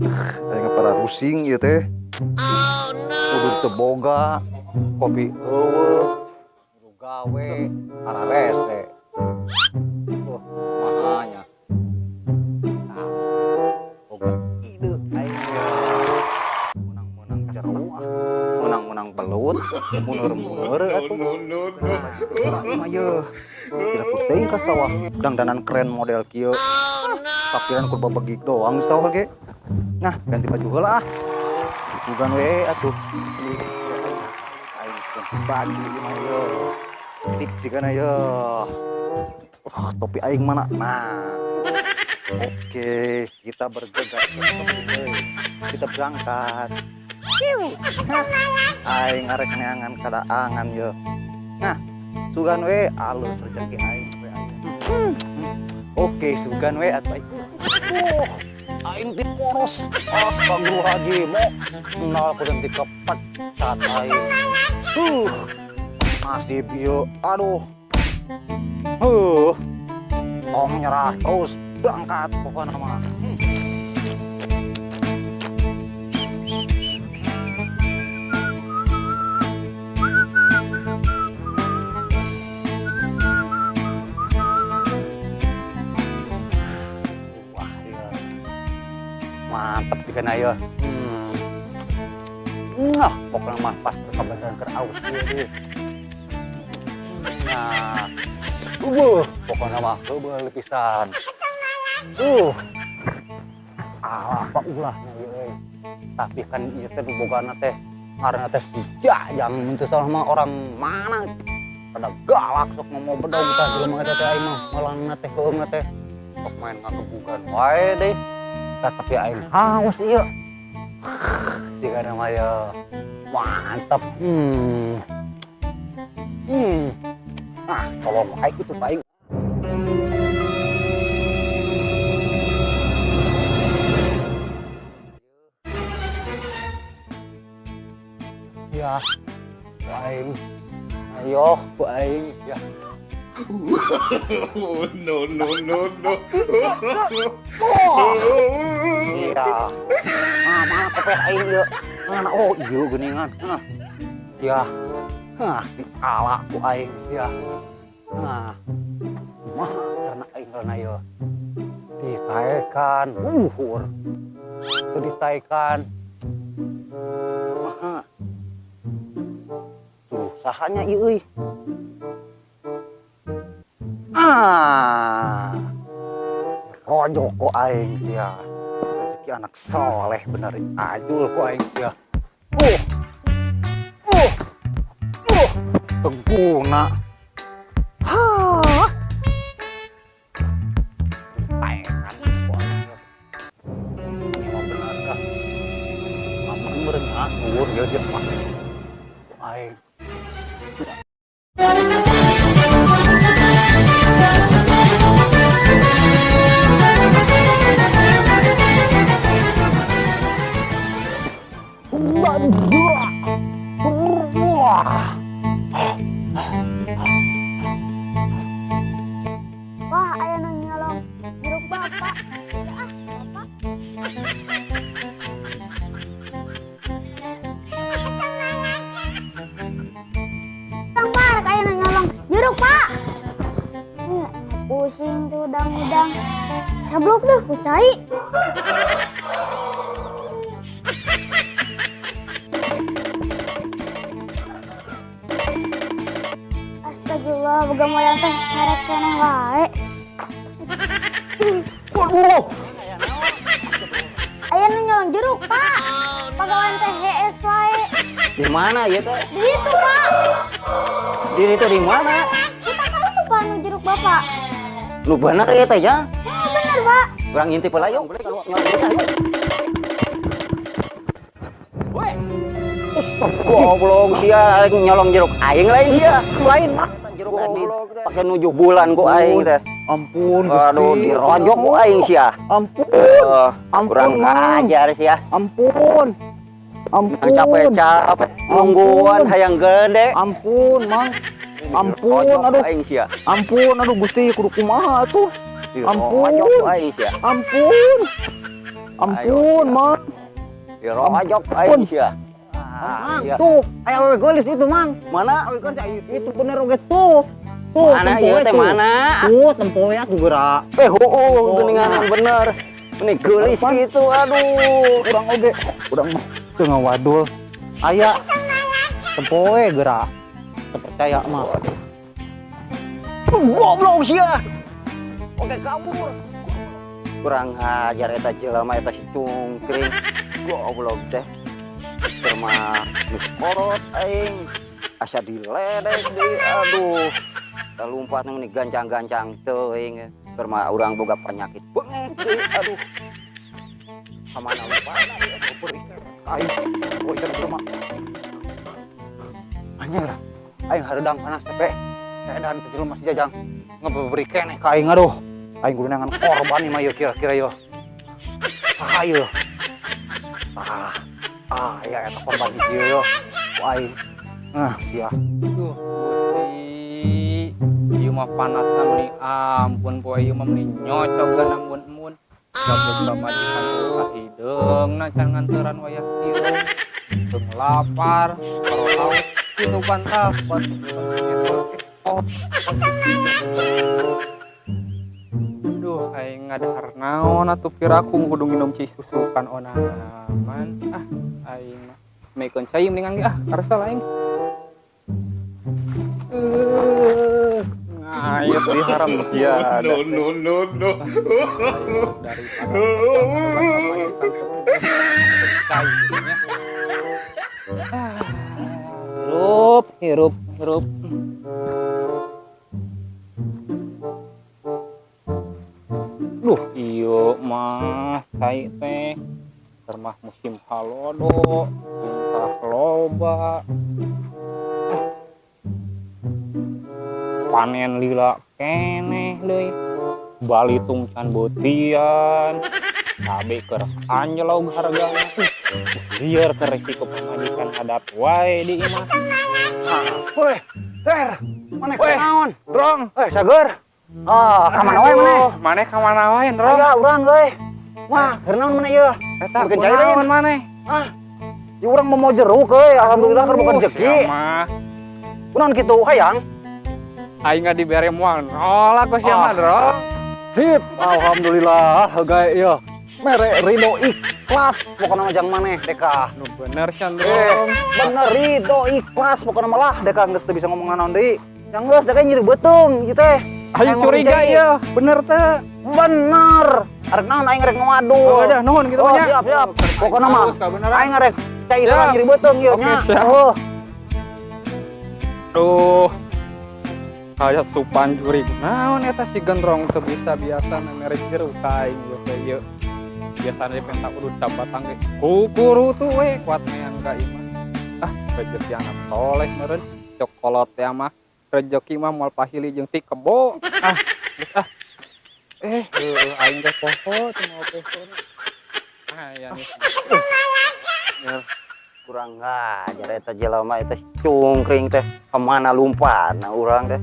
Aing para rusing ieu teh. Kudu teu boga, kopi eueuh, kudu gawe, ararese. Mahanya. Nah, boga ide aing ya. Menang-menang jeru ah, menang-menang belut, muneur-muneur atuh. Mah yeuh. Tidak penting ka sawah, dangdanan keren model kieu. Kapiran ku babegik doang di sawah ge. Nah, ganti baju heula ah. Bukan we atuh. Aing ganti baju ieu mah yeuh. Sip jigana yeuh. Oh, topi aing mana? Nah. Oke, kita bergegas. Kita berangkat. Aing arek neangan kadaangan yeuh. Nah, sugan we alus rezeki aing we aing. Oke, sugan we atuh aing. Aing ti poros astagfirullahaladzim. Nol kudu dikepecat aing. Nasib ieu, aduh. Tong nyerah terus berangkat pokoknya mah. Wah, iya. Mantap sih kan ayo. Nah, pokoknya mah pas kebetulan keur aus ieu. Nah, pokoknya mah heubeul pisan. Apa ulahnya ieu euy. Tapi kan ieu teh nu bogana teh ngaranna teh si Jajang mun teu salah mah orang mana. Pada galak sok ngomong bedog tah jelema eta teh aing mah malangna teh keungna teh. Sok main ngagebugan wae deui. Tah tapi aing haus ieu. Sigana mah ye. Mantap. Ah, colong wae kitu aing. Ya, aing. Ayo, ku aing ya. No, no, no, no. Iya. Nah, mana kopeh aing ieu? Mana oh ieu geuningan. Nah. Ya. Hah, diala ku aing sia. Nah. Mah karena aing karena ieu. Ditaekan luhur. Teu ditaekan. Mah. Tuh, sahanya ieu euy. Ah. Rojok ku aing sia. Rezeki anak soleh bener ajul ku aing sia. Teguna. Hah. Ditaekan ku aing. Ini mah bener dah. Aman meureun ah, nuhun ieu dia mah. Ku aing. Wah, aya nu nyolong jeruk bapak. Ah, bapak. Bang Park, aya nu nyolong jeruk, Pak. Pusing tuh udang-udang. Sablok deh, ku cai. Astagfirullah, boga moyang teh seret keneh wae. Waduh. Aya nu nyolong jeruk, Pak. Pagawean teh hees wae. Di mana ieu teh? Di ditu, Pak. Di ditu di mana? Kita kan lupa nu jeruk Bapak. Nu bener ieu teh ya? Ya, bener, Pak. Urang ngintip heula yuk. Weh. Goblok sia aing nyolong jeruk aing lain sia. Lain mah jeruk tadi pakai nuju bulan ku aing teh. Ampun, Gusti. Aduh, dirojok ku aing sia. Ampun. Ampun, Kurang ajar sia. Ampun. Ampun. Capek-capek nungguan hayang gede. Ampun, Mang. Ampun, aduh. Aing sia. Ampun, aduh Gusti kudu kumaha atuh. Ampun. Aing sia. Ampun. Ampun, Mang. Dirojok aing sia. Ah, Mang, iya. tuh, aya awewe geulis itu, Mang. Mana? Awewe geulis aya itu bener oge tuh. Tuh, Mana tempoe ieu teh tuh. mana? Tuh, tempoe atuh geura. Eh, heueuh Oh, geuningan nah. bener. Ini geulis Apaan? gitu, aduh. Urang oge, urang mah teu ngawadul. Aya tempoe geura. Teu percaya mah. Goblok sia. Oke kabur. Kurang ajar eta jelema eta si cungkring. Goblok teh. Keur mah geus korot aing. Asa diledek deui aduh. Tah lumpat nu gancang-gancang teuing. Keur mah urang boga penyakit bengek deui aduh. Kamana lumpatna ieu Kabur aing. Oh, ieu mah. Anjir. Aing hareudang panas teh, Pe. Edan teh jelema si Jajang ngebeberi keneh ka aing aduh. Aing kudu neangan korban ieu mah ieu kira-kira ieu. Saha ieu? Ah, ah ya eta korban hiji ieu. Ku aing. Ah, sia. Duh, Gusti. Ieu mah panasna meuni ampun poe ieu mah meuni nyocok geuna embun-embun. Gabung pamajikan ka hideungna can nganteran wayah kieu. Teu lapar, kalau haus kitu pantah. Duh, aing ngadahar naon atuh piraku kudu nginum cai susu kan onaman. Ah, aing mah meikeun cai mendingan ge ah, karsa aing. Ngayet di haram dia. No, no, no, no. Dari cai gitu nya. Hirup, hirup, hirup. Duh, ieu mah cai teh keur mah musim halodo, tuntah loba. Panen lila keneh deui. Balitung can beutian. Cabe keur anjlog hargana. Geus lieur keur risiko pamajikan hadat wae di imah. Weh, Ter, maneh Weh. kunaon? Drong, Eh, sager. Ah, ka mana wae maneh? Maneh ka mana wae, Drong? Aya urang euy. Wah, keur naon maneh ieu? Eta Bikin cai lain. kunaon maneh? Ah. Ya urang mau jeruk euy, alhamdulillah keur boga rezeki. Sia mah. Kunaon kitu hayang? Aing nggak dibere moal nolak ku sia mah, Ah. Drong. Sip, alhamdulillah gae ieu. Mere ridho ikhlas pokona mah jang maneh deka. Nu bener sia, Drong. Bener ridho ikhlas pokona mah lah deka geus teu bisa ngomong naon deui. Yang geus deka nyeri beuteung ieu teh. Aing Aing curiga mau ieu, bener teh. Bener. Arek naon aing rek ngawadul. Oh, udah nuhun kitu Oh, mah nya. siap, siap. Pokona mah Halus kabeneran. aing rek cai Siap. nyeri beuteung ieu Oke, nya. siap. Oh. Duh. Aya supan jurig. Naon eta si Gendrong sebisa biasa mere jeruk ka aing ieu teh ieu. Biasana dipenta udud sabatang ge. Kukurutu we kuat neang ka imah. Ah, rezeki anak soleh meureun. Cokolot teh mah rezeki mah moal pahili jeung ti kebo. Ah, geus ah. Eh, heueuh aing teh poho teu mau peso. Ah, ya nih. Kurang ngajar eta jelema eta si cungkring teh kemana lumpatna urang teh.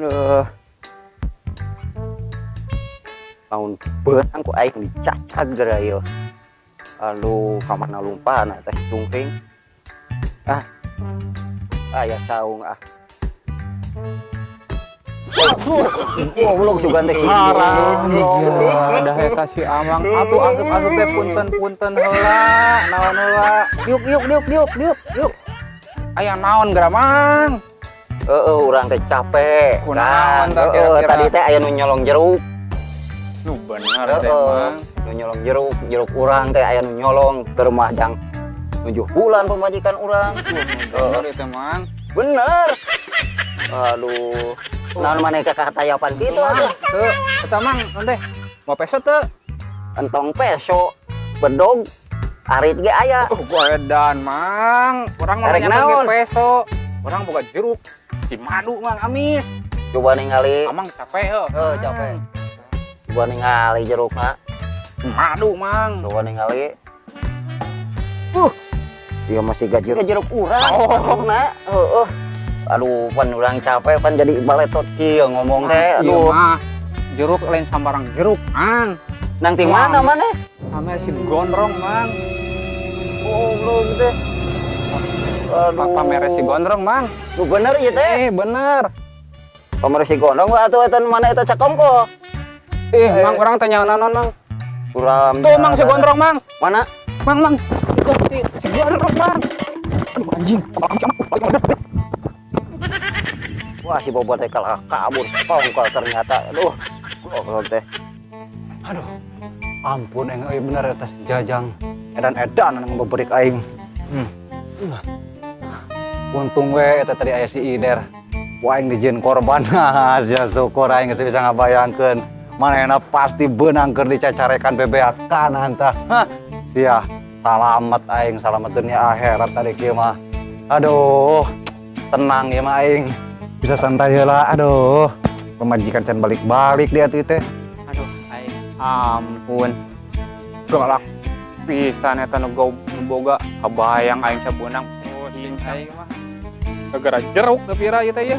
Aduh. Lamun beunang ku aing dicacag geura ieu. Aduh, kamana lumpatna eta si cungkring. Ah. Aya saung ah. Goblok sugan teh si Haram. Dah eta si Amang atuh asup-asup teh punten-punten heula, naon heula. Diuk diuk diuk diuk diuk diuk. Aya naon geura Mang? Heeh, urang teh capek. Kunaon tah Heeh, kira-kira? tadi teh aya nu nyolong jeruk. Nu bener teh Heeh, Mang. nu nyolong jeruk, jeruk urang teh aya nu nyolong ke rumah jang 7 bulan pemajikan urang. Nu bener teh Mang. Bener. Aduh, naon maneh ka katayapan kitu atuh. Teu, eta Mang, naon teh? Mau peso teu? Entong peso, bedog, arit ge aya. Oh, edan Mang. Urang mah Erek nanya naon? peso. Urang boga jeruk. Si madu Mang amis. Coba ningali. Amang capek heuh. Heuh, capek. Coba ningali jerukna. Madu Mang. Coba ningali. Iya masih gaji jeruk urang. Oh. Nah, heeh. Aduh, pan urang capek pan jadi baletot kieu ngomong teh. Iya Aduh. mah. Jeruk lain sambarang jeruk, Mang. Nang ti mana maneh? Pamere si Gondrong, Mang. Goblok teh. Aduh. Pamere si Gondrong, Mang. Nu bener ieu teh. Bener. Pamere si Gondrong atuh eta mana eta cakongko? Ih, Mang urang teh nyaho naon, Mang. Kurang. Tuh Mang si Gondrong, Mang. Mana? Mang, Mang. Itu si Gondrong, Mang. Aduh anjing. Wah, si Bobot teh kalah kabur kongkol ternyata. Aduh, goblok teh. Aduh. Ampun aing euy bener eta si Jajang. Edan-edan anu ngabeberik aing. Untung we eta tadi aya si Ider. Wah aing dijieun korban. Sia syukur aing geus bisa ngabayangkeun. Manehna pasti beunang keur dicacarekan bebeakan antah. Hah. Sia, salamet aing, salamet dunia akhirat tadi kieu mah. Aduh, tenang ya mah aing. Bisa santai heula. Aduh, pemajikan can balik-balik dia tuh teh. Aduh, aing ampun. Galak pisan eta nu boga kabayang aing sabeunang pusing aing mah. Gara-gara jeruk teu pira ieu teh ieu.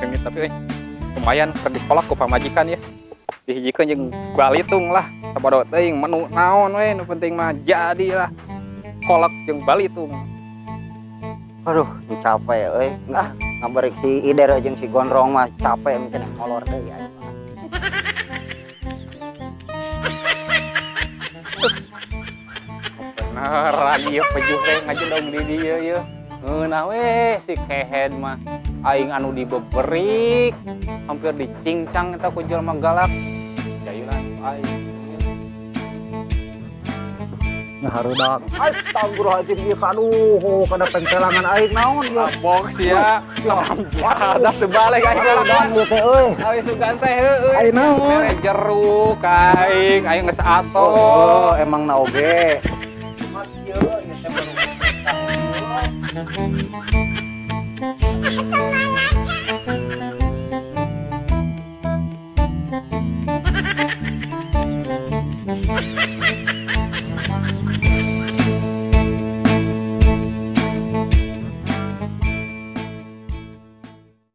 Ini tapi lumayan keur dikolak ku pamajikan ya. Dihijikeun jeung balitung lah. Sabodo teuing menu naon we nu penting mah jadi lah. Kolak jeung balitung. Aduh, capek euy. Ah, ngaberik si Ider jeung si Gondrong mah capek mungkin molor deui aing. Beneran ieu pejuh teh ngajedog di dieu ieu. Ngeunah we si kehed mah aing anu dibeberik hampir dicincang eta ku jelema galak. Jayunan aing. Ngahareudang. Astagfirullahaladzim ieu aduh kana pentelangan aing naon ieu. Mabok sia. Ada sebalik aing hareudang ieu teh euy. Aing sugan teh heueuy. Aing naon? Mere jeruk aing, aing geus atoh. Oh, emang na oge.